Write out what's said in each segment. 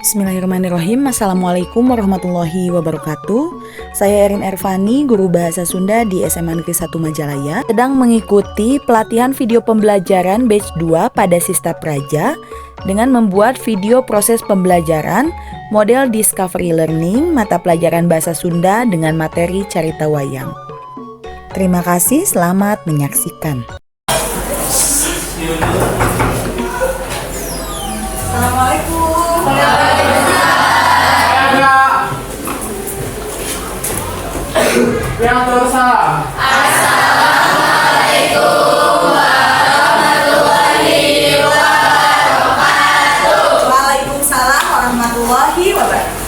Bismillahirrahmanirrahim. Assalamualaikum warahmatullahi wabarakatuh. Saya Erin Ervani, guru bahasa Sunda di SMA Negeri 1 Majalaya, sedang mengikuti pelatihan video pembelajaran batch 2 pada Sista Praja dengan membuat video proses pembelajaran model Discovery Learning mata pelajaran bahasa Sunda dengan materi carita wayang. Terima kasih, selamat menyaksikan. Assalamualaikum. Ya. Yang salam. Assalamualaikum warahmatullahi wabarakatuh. Waalaikumsalam warahmatullahi wabarakatuh.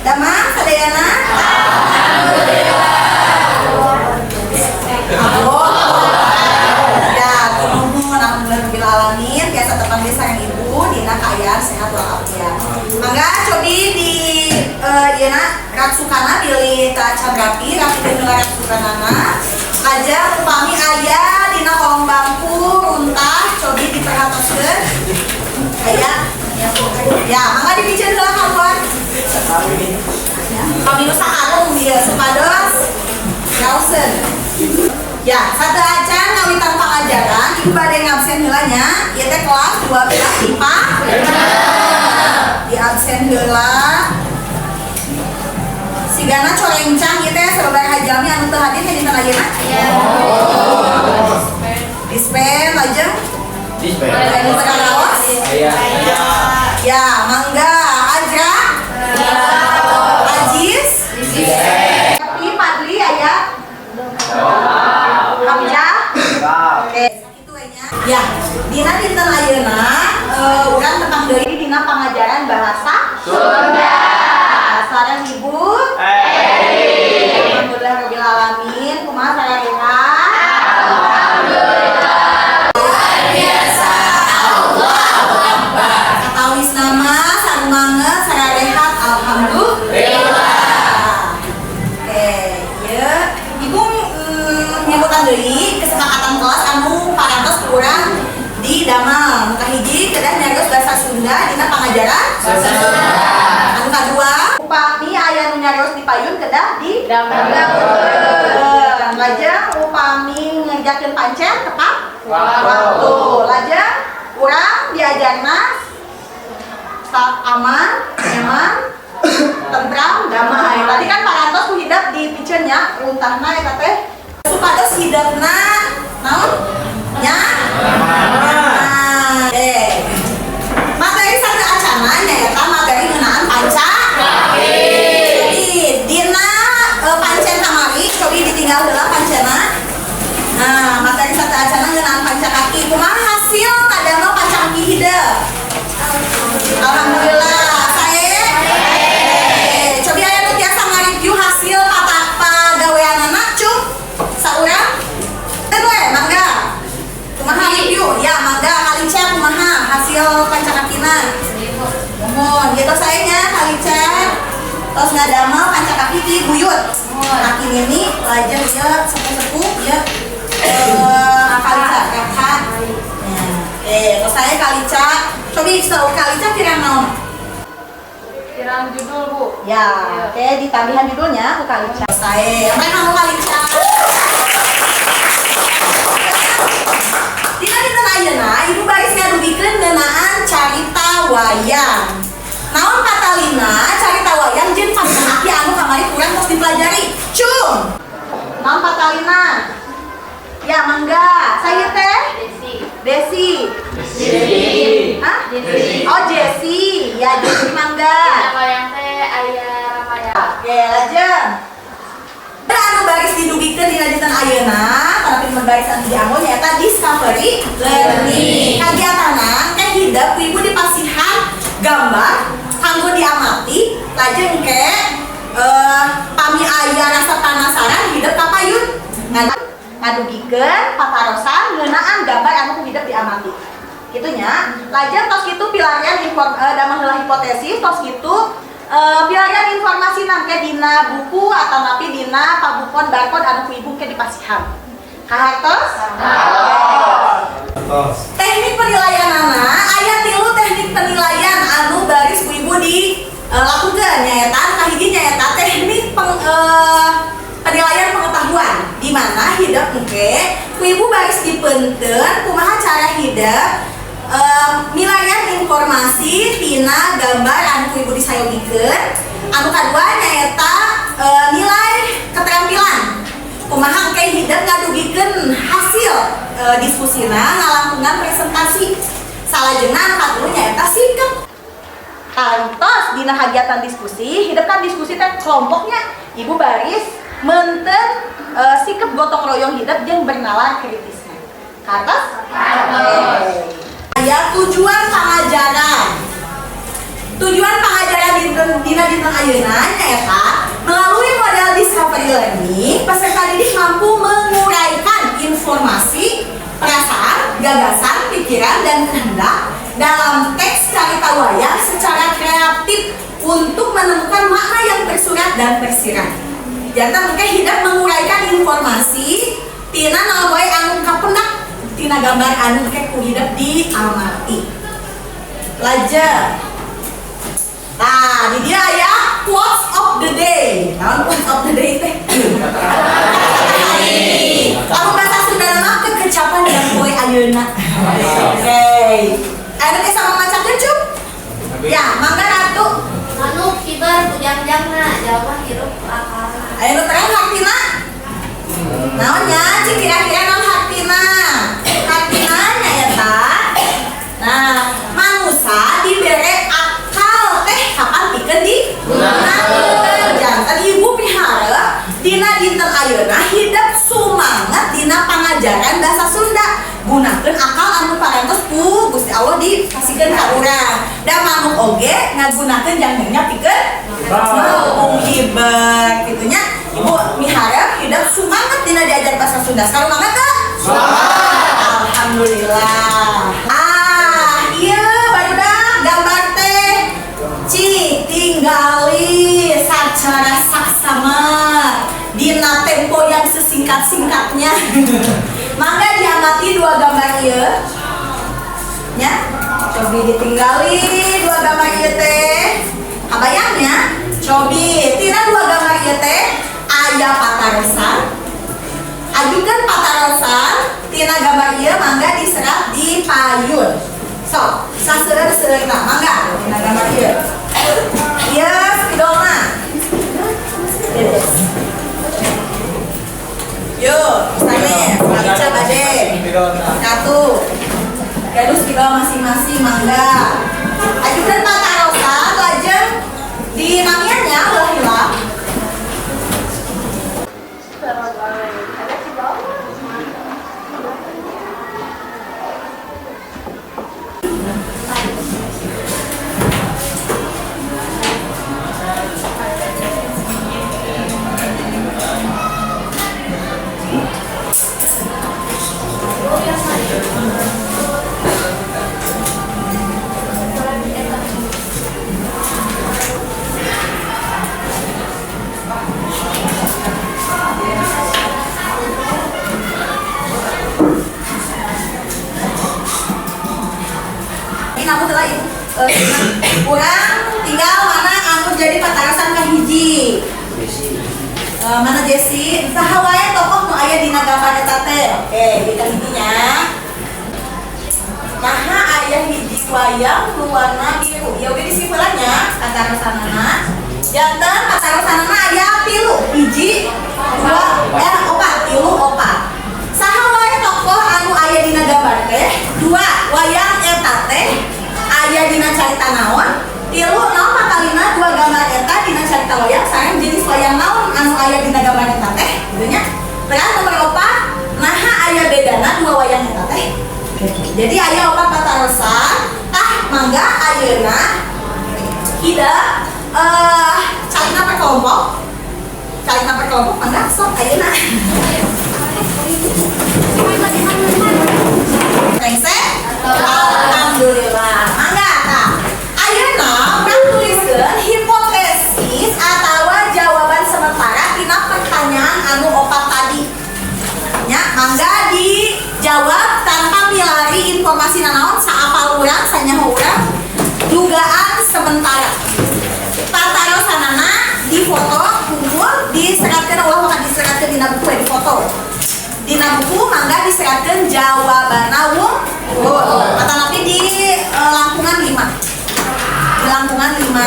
Damang sadayana? Alhamdulillah. Ya, nuhun, alhamdulillah rabbil alamin biasa tepang deui sareng ibu dina kaayaan sehat walafiat. Mangga cobi di ieu na raksukana, bilih tacan rapi, rapikeun heula raksukanana. Lajeng upami aya dina kolong bangku runtah, cobi diperhatoskeun. Aya ya, mangga dipiceun heula kaluar. Kami nu sakarung ieu supados raoseun. Ya, sateuacan ngawitan pangajaran, ibu bade ngabsen heula nya. Ieu teh kelas 12 IPA. Di absen heula. Sigana corencang ieu teh sababaraha jalmi anu teu hadir nya dinten ayeuna? Dispen, lajeng anu teu karaos? Iya. Ya, mangga Ajra. Ajis. Tapi Fadli aya. Hamzah. Oke, itu we nya. Ya, dina dinten ayeuna urang tepang deui dina pangajaran bahasa Sunda. Sareng Ibu Alhamdulillah rabbil alamin. Kumaha sarehat? Alhamdulillah. Luar biasa. Allahu Akbar. Katawis nama sarumanget sararehat, alhamdulillah. Oke, ya. Ibu nyebutan deui kesepakatan kelas anu parantos kurang di damel. Nu kahiji, kedah nyarios bahasa Sunda dina pangajaran bahasa Sunda. Anu kadua, upami aya nu nyarios di payun kedah di damel. Lajeng upami ngerjakeun pancen tepat waktu. Lajeng urang diajarna aman, nyaman, tentram, damai. Tadi kan parantos ku hidep dipiceun nya runtahna eta teh supados hidepna naon? Nya? Nah, materi sateuacanna nyaeta materi ngeunaan panca. Jadi dina pancen kamari cobi ditinggal heula pancena. Nah, materi sateuacanna ngeunaan panca kaki. Kumaha hasil ngadamel panca kaki hidep? Alhamdulillah, sae. Cobi aya nu tiasa ngareview hasil pagaweanana, cum? Saurang? Kan we, mangga. Kumaha review? Ya, mangga Kalica, kumaha hasil panca kakina? Mohon, gitu sae nya Kalica. Tos ngadamel panca kaki ti buyut. Kaki nini lajeng ieu sepuh-sepuh ieu Kalica Raka. Ya. Oke, tos sae Kalica. Cobi saur Kalica kirang naon? Kirang judul, Bu. Ya, oke, ditambahan judulnya ku Kalica. Sae, apa yang kamu Kalica? Dina dinten ayeuna ibu baris ngadugikeun ngeunaan carita wayang. Naon patalina carita wayang jeung panca kaki anu kamari kurang tos dipelajari? Cung. Naon patalina? Ya, mangga. Saya teh Desi. Desi. Desi. Hah? Desi. Oh, Jesi. Ya, Jesi, mangga. Dina wayang teh aya Ramayana. Oke, lajeng. Anu baris didugikeun dina dinten ayeuna, tapi baris anu dianggo nyaeta discovery learning. Kagiatanna teh hidep ku ibu dipasihan gambar kanggo diamati, lajeng ke pami aya rasa penasaran hidep ka payun. Ngadugikeun patarosan ngeunaan gambar anu ku hidep diamati. Kitu nya. Lajeng tos kitu pilarian damel heula hipotesis, tos kitu pilarian informasi nangke dina buku atau napi dina pabukon barcode anu ku ibu ke dipasihan. Kahartos? Tos. Teknik penilaianana aya tilu teknik penilaian anu baris ku ibu di lakukeun, nyaeta kahiji nyaeta teknik penilaian pengetahuan, di mana hidep engke ku ibu baris dipeunteun kumaha cara hidep milarian informasi tina gambar anu ku ibu disayogikeun. Anu kadua nyaeta nilai keterampilan, kumaha engke hidep ngadugikeun hasil diskusina ngalangkungan presentasi. Salajengna anu katilu nyaeta sikep. Kantos dina kegiatan diskusi hidep kan diskusi teh kelompoknya, ibu baris meunteun sikep gotong royong hidep jeung bernalar kritisnya. Kantos? Kantos. Aya tujuan pangajaran. Tujuan pangajaran dina dinten ayeuna nyaeta melalui model discovery learning, peserta didik mampu menguraikan informasi, perasaan, gagasan, pikiran, dan kehendak dalam teks carita wayang secara kreatif untuk menemukan makna yang tersurat dan tersirat. Janten mungkin hidep menguraikan informasi tina naon wae anu kapendak tina gambar anu ke ku hidep diamati. Lajeng. Nah, di dieu aya quotes of the day. Naon quotes of the day teh? Lamun bahasa Sunda mah kekecapan yang poe ayeuna. Oke. Anu teh sama macakeun, Cup? Ya, mangga, Ratu. Manuk kibar ku jangjangna, jalma hirup ku akalna. Aya nu terang hartina? Naon nya? Cik, kira-kira naon hartina? Hartina nyaeta, nah, manusa dibere akal teh kapan pikeun digunakeun. Janten ibu miharep dina dinten ayeuna hidep sumanget dina pangajaran bahasa Sunda. Gunakeun akal anu parantos ku Gusti Allah dipasihkeun ka urang. Da manuk oge ngagunakeun jangjangna pikeun mung hibek kitu nya. Ibu miharep hidep sumanget dina diajar bahasa Sunda. Sarumanget teu? Semangat. Alhamdulillah. Ah, iya, barudak, gambar teh. Cik, tinggali secara saksama dina tempo yang sesingkat-singkatnya. Mangga diamati dua gambar ieu. Ya, cobi ditinggali dua gambar ieu teh. Kabayangnya? Cobi, tina dua gambar ieu teh aya patarosan. Ajukan patarosan tina gambar ieu, mangga diserat di payun. Sok, saseueur-seueurna, mangga tina gambar ieu. Ieu spidolna. Yes. Yuk, misalnya, Ica bade. Satu. Gaduh spidol masing-masing, mangga. Ajukan patarosan, lajeng di namiannya ulah hilang. Ada di bawah. Ini aku telah ibu kurang tinggal mana anu jadi patarosan kahiji. Mana Jesse? Saha wae tokoh nu aya dina gambar eta teh? Oke, di kahijinya. Naha aya hiji wayang nu warna biru. Ya oge disimpulannya patarosanana. Janten patarosanana aya tilu, hiji, dua, opat, tilu, opat. Saha wae tokoh anu aya dina gambar teh? Dua, wayang eta teh aya dina carita naon? Tilu, naon patalina dua gambar eta dina carita wayang sareng jenis wayang naon anu aya dina gambar eta teh? Gitu nya. Terus nomor opat, naha aya bedana dua wayang eta teh? Jadi aya opat patarosan, tah mangga ayeuna hidep carita per kelompok. Carita per kelompok, mangga sok ayeuna. Rengse? Alhamdulillah. Mangga tah. Ayeuna urang tuliskeun hipotesis atawa jawaban sementara tina pertanyaan anu opat tadi. Ya, mangga dijawab tanpa milari. foto kumpul diseratkeun, ulah maka diseratkeun dina buku we, di foto. Dina buku mangga diseratkeun jawabanna wungkul. Atanapi di langkungan 5. Di langkungan 5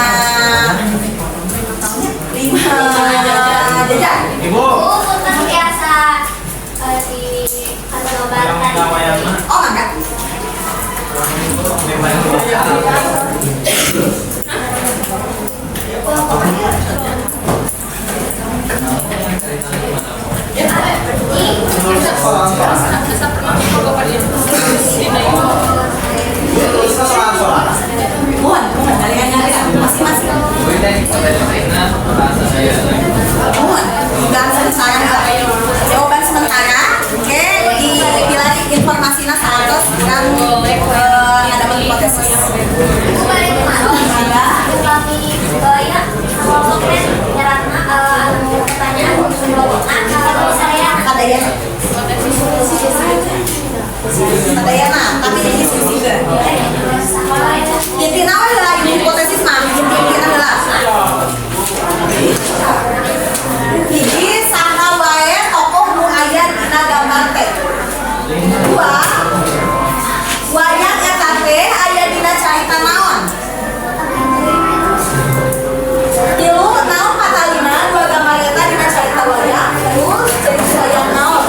5 jajar. Ibu. Bu, punten biasa di kanobar Yang tadi. wayangna. Oh, mangga. Mohon, mohon kalian nyari masing-masing. Mohon, dugaan sementara heula. Jawaban sementara, oke, dipilari informasinya 100 kurang ada hipotesis. Ibu balik kemana? Mangga. Upami ya kelompoknya nyeratna anu pertanyaan kelompokna kalau saya Kadayana. Kadayana, tapi didiskusikan. Intina we heula ini hipotesis mah, inti-intina heula. Hiji, saha wae tokoh nu aya dina gambar teh. Dua, wayang eta teh aya dina carita naon. Tilu, naon patalina dua gambar eta dina carita wayang, terus cerita wayang naon.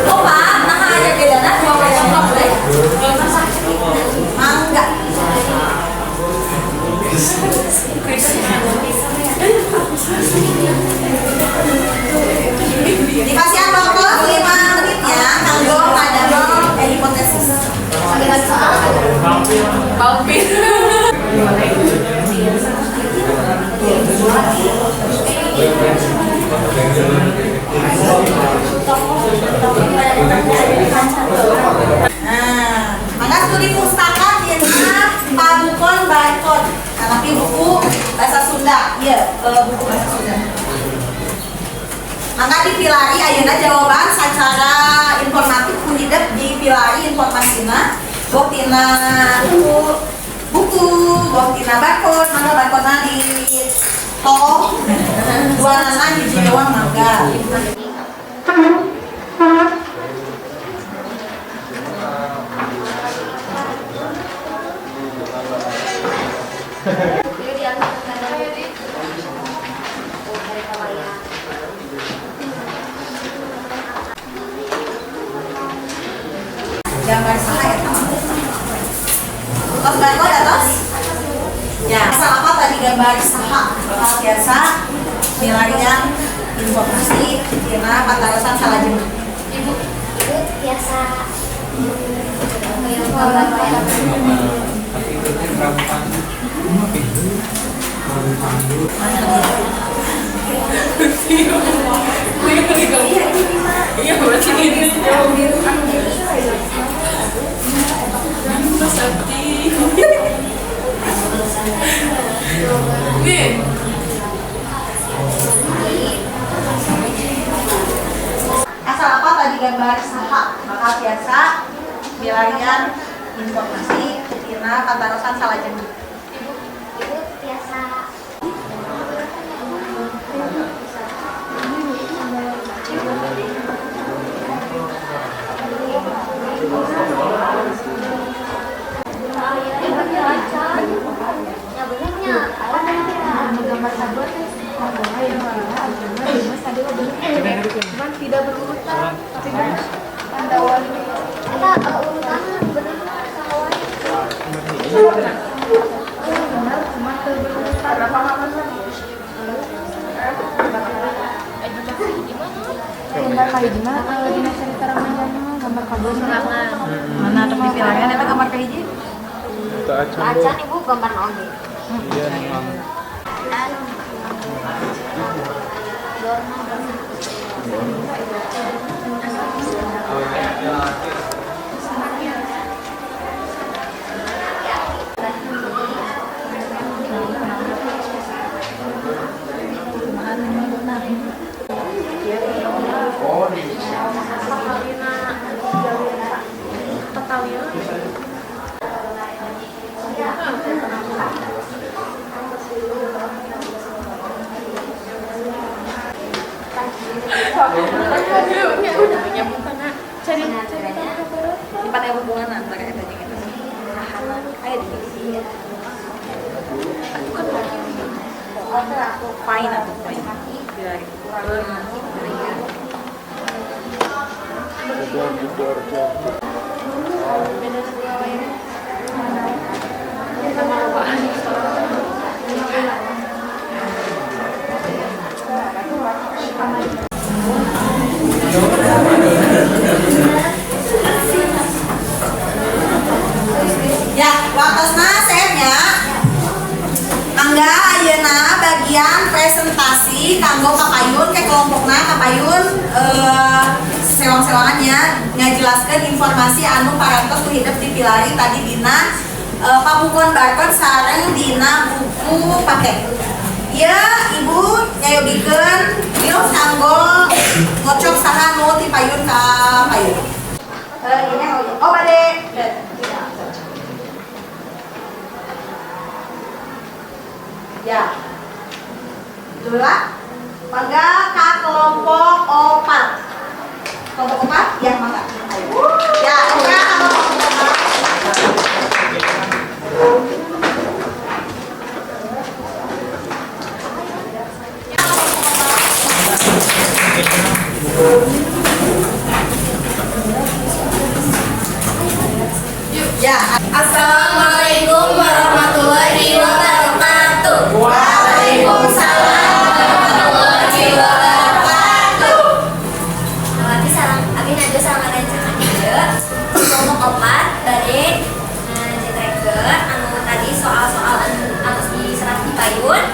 Opat, naha aya bedana dua wayang mah boleh. Mangga. Dikasihan waktu 5 menitnya kanggo ngadamel hipotesis. Nah, maka studi pustaka dina Pabukon Barcode. Nah, tapi buku bahasa Sunda, iya, buku bahasa Sunda. Maka dipilari ayeuna jawaban secara informatif ku hidep dipilari informasina boh tina buku, buku boh tina barcode, mangga barcode-na di toh dua nana hiji doang mangga. Gambar saha eta? Tos barcode atos? Ya, asal apa tadi gambar saha? Bakal biasa milarian informasi dina patarosan salajengna. Ibu, ibu biasa gambar wayang. Iya, berarti ini. Nih. Asal apa tadi gambar saha? Bakal biasa milarian informasi dina patarosan salajengna. Ibu, ibu biasa Cuman tidak berurutan, tapi pantauan eta urutanna bener saha wae. Benar, cuma teu berurutan. Gambar kayak gimana? Dina cerita Ramayana, gambar kabel Mana tapi pilarian eta gambar kahiji? Acan ibu gambar naon deui? Cari cerita Empat aya hubungan antara eta jeung eta. Aya di sini. Atuh kan lagi. Fine atuh fine. Ya, waktosna nya. Mangga ayeuna bagian presentasi kanggo kapayun ke kelompokna kapayun sewang-sewangannya ngajelaskeun informasi anu parantos ku hidep dipilari tadi dina pabukon barcode sareng dina buku paket. Ya, Ibu nyayogikeun yeuh kanggo ngocok saha nu ti payun ka payun. Ini oh bade. Ya. Itulah. Mangga ka kelompok 4. Kelompok 4 ya mangga. Ayo. Ya, oke ka kelompok 4. Ya, Assalamualaikum warahmatullahi wabarakatuh. Waalaikumsalam warahmatullahi wabarakatuh. Abi sareng abi najwa sareng rerencangan ieu. Kelompok 4 bade ngajetrekeun anu tadi soal-soal anu atos diserat di payun.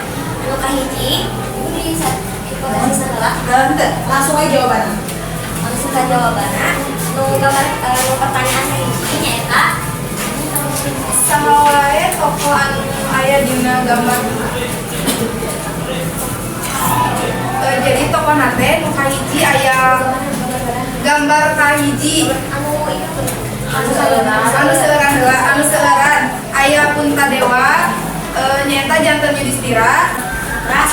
Anu kahiji ibu di hipotesis heula. Henteu, langsung aja jawabannya. Langsung ka jawabanna. Nu gambar nu pertanyaan kahiji nyaeta Saha wae tokoh anu aya dina gambar. Jadi tokoh teh nu kahiji aya gambar kahiji anu ieu anu seueuran heula, anu seueuran aya Puntadewa, nyaeta janten Yudhistira. Terus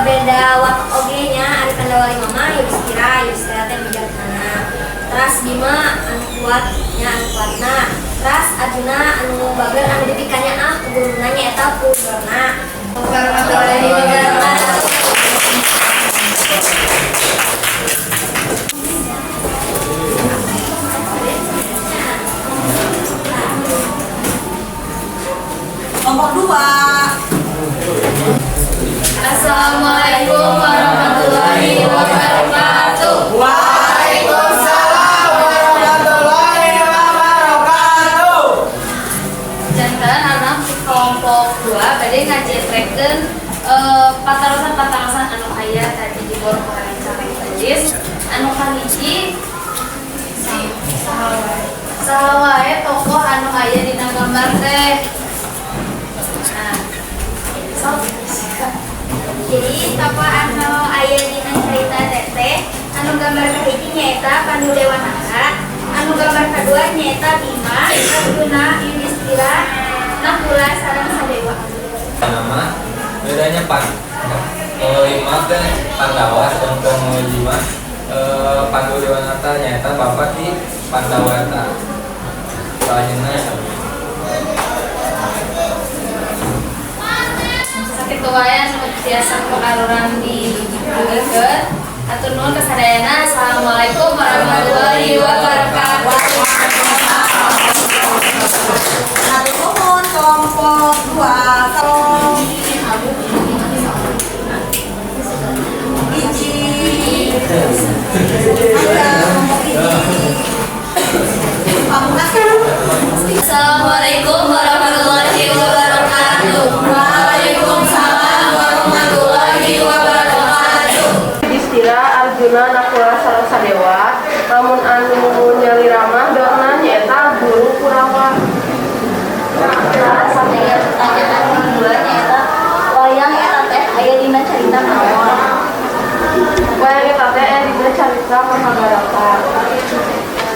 beda watak oge nya ari Pandawa lima mah Yudhistira, Yudhistira teh bijaksana. Terus Bima anu kuat nya anu kuatna. Terus Arjuna anu bager anu dipikannya ah ku guruna nyaeta ku Drona. Warahmatullahi wabarakatuh. Kelompok 2. Assalamualaikum warahmatullahi wabarakatuh. Waalaikumsalam warahmatullahi wabarakatuh. Janten anak di kelompok 2 bade ngajetrekeun patarosan-patarosan anu aya tadi di bawah rencana tadis anu kahiji saha wae tokoh anu aya dina gambar teh. Nah, sok. Jadi tokoh anu aya dina carita teh anu gambar kahiji nyaeta Pandu Dewanata, anu gambar kadua nyaeta Bima, Arjuna, Yudhistira, Nakula sareng Sadewa. Nama bedanya pan lima teh Pandawa sedangkan lima Pandu Dewanata nyaeta bapak di Pandawa eta. Selanjutnya Sakitu wae anu tiasa ku arurang didugikeun. Atur nuhun kasadayana. Assalamualaikum warahmatullahi wabarakatuh. Hatur nuhun kelompok 2. Kelompok hiji. Mangga kelompok hiji. Pamungkas. Assalamualaikum warahmatullahi wabarakatuh. Waalaikumsalam warahmatullahi wabarakatuh. Yudhistira, Arjuna, Nakula sareng Sadewa. Lamun anu nyalira mah Dorna nyaeta guru Kurawa. Sampai pertanyaan kedua nyaeta wayang eta teh aya dina carita naon? Wayang eta teh aya dina carita Mahabharata.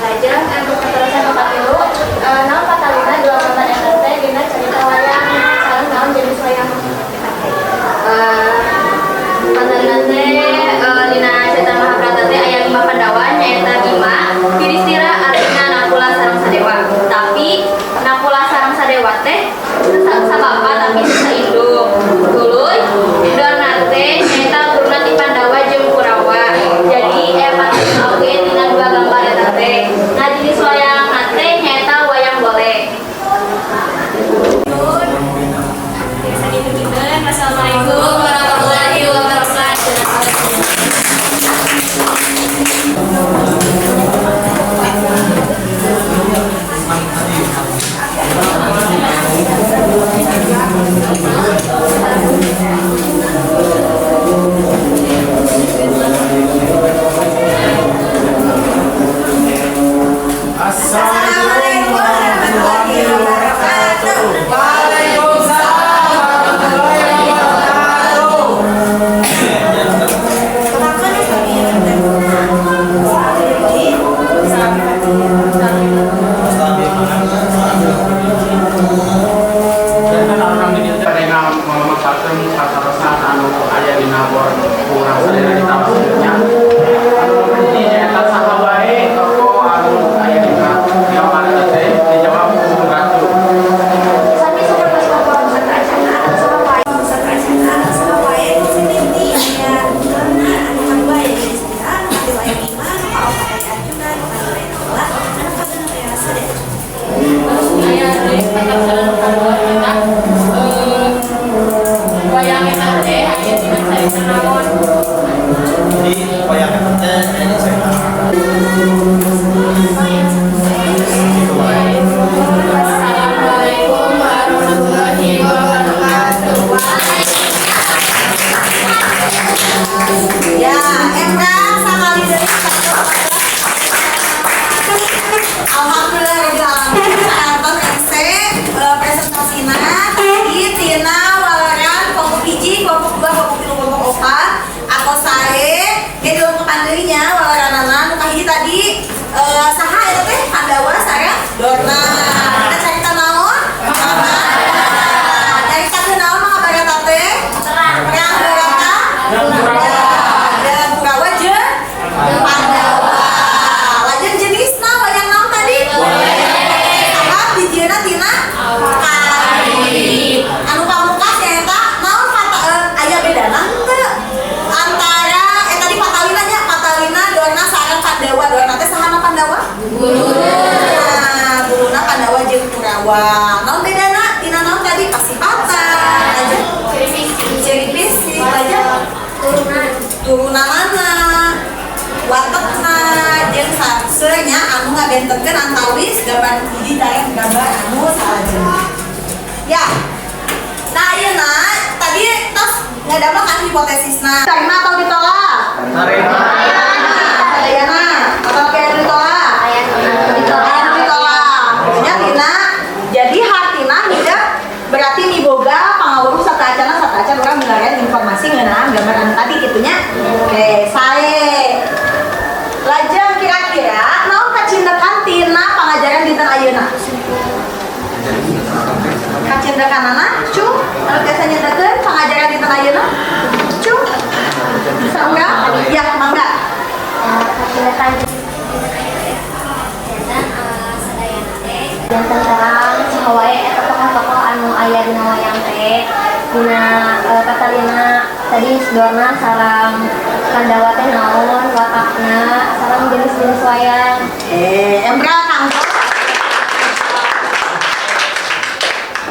Lajeng anu patarosan nu katilu, naon patalina dua gambar eta teh dina carita wayang sareng naon jenis wayang eta teh? Patalina teh dina carita Mahabharata teh Turunanana, watekna, jeung sakseunya anu ngabentenkeun antawis gambar hiji sareng gambar anu salajengna. Ya. Nah, ayeuna tadi tos ngadamel kan hipotesisna. Terima atau ditolak? Terima. Sadayana atau kayak ditolak? Aya nu ditolak. Aya nu ditolak. Nya tina jadi hartina hidep berarti miboga pangawuruh sateuacanna sateuacan urang milarian informasi ngeunaan gambar anu tadi kitu nya. Oke, sae. Lajeng kira-kira naon kacindekan tina pangajaran dinten ayeuna? Kacindekanana, cung, anu tiasa nyindekeun pangajaran dinten ayeuna? Cung. Saurang? Ya, mangga. Kacindekan dinten ayeuna teh janten sadayana teh janten terang saha wae eta tokoh-tokoh anu aya dina wayang teh dina patalina tadi Dorna sareng Pandawa teh naon watakna sareng jenis-jenis wayang. Emra Kang.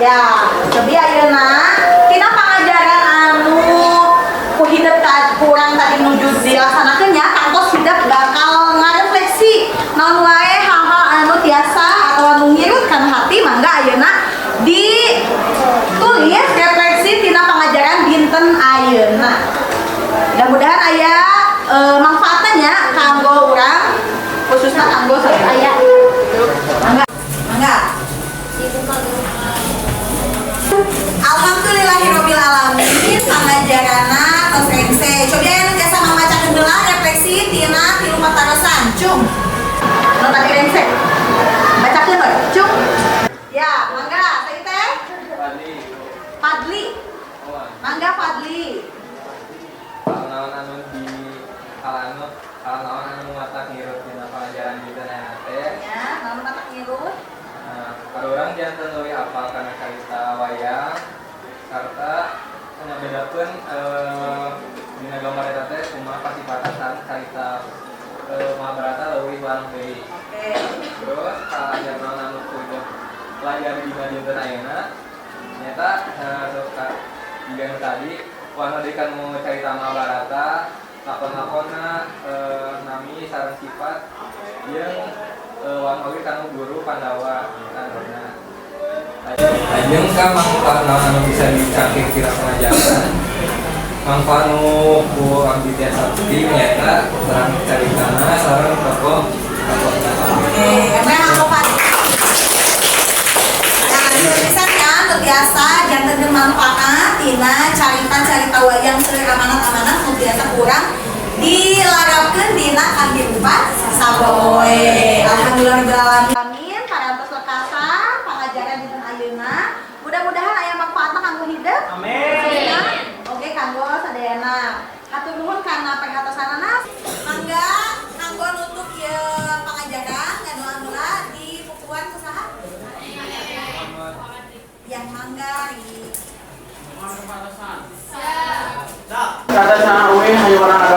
Ya, cobi ayeuna tina pangajaran anu ku hidep kurang tadi nuju dilaksanakeun nya tangtos hidep bakal ngarefleksi naon wae hal-hal anu tiasa atau anu ngirut kana hati, mangga ayeuna ditulis refleksi tina pangajaran dinten ayeuna. Mudah-mudahan aya manfaatnya nya kanggo urang, khususnya kanggo sadaya. Aya. Mangga. Mangga. Dibuka dulu. Alhamdulillahirabbil alamin, pangajaranna tos rengse. Cobi aya nu tiasa mamacakeun heula refleksi tina tilu patarosan. Cung. Nu tadi rengse. Bacakeun we, Cung. Ya, mangga, saya teh Fadli. Fadli. Oh, Mangga Fadli. Hal naon anu di hal anu hal naon anu matak ngirut dina pangajaran dinten ayeuna teh? Ya, naon matak ngirut? Nah, urang janten leuwih apal kana carita wayang sarta ngabedakeun dina gambar eta teh kumaha kasipatan sareng carita Mahabharata leuwih warang deui. Oke. Terus ajar naon anu kudu pelajari dina dinten ayeuna nyata sok jiga nu tadi warna deui kanu carita Mahabharata, lakon-lakonna, nami sareng sifat jeung warna oge kanu guru Pandawa eta. Lajeng ka manfaat naon anu bisa dicangkir tina pengajaran? Manfaat nu ku abdi tiasa petik nyaeta terang caritana sareng tokoh tokohna. Oke, emang aku Fadli. Nah, tulisan ya, nu biasa janten manfaat tina carita-carita wayang seueur amanat-amanat nu biasa kurang dilarapkeun dina kahirupan sapoe. Alhamdulillahirabbil alamin, parantos lekasan pangajaran dinten ayeuna. Mudah-mudahan aya manfaatna kanggo hidep. Amin. Oke, kanggo sadayana. Hatur nuhun kana perhatosanana. Mangga kanggo nutup ieu pangajaran ngadoa heula di pukuan ku saha? Yang mangga di Kata sana uwe hayu warna.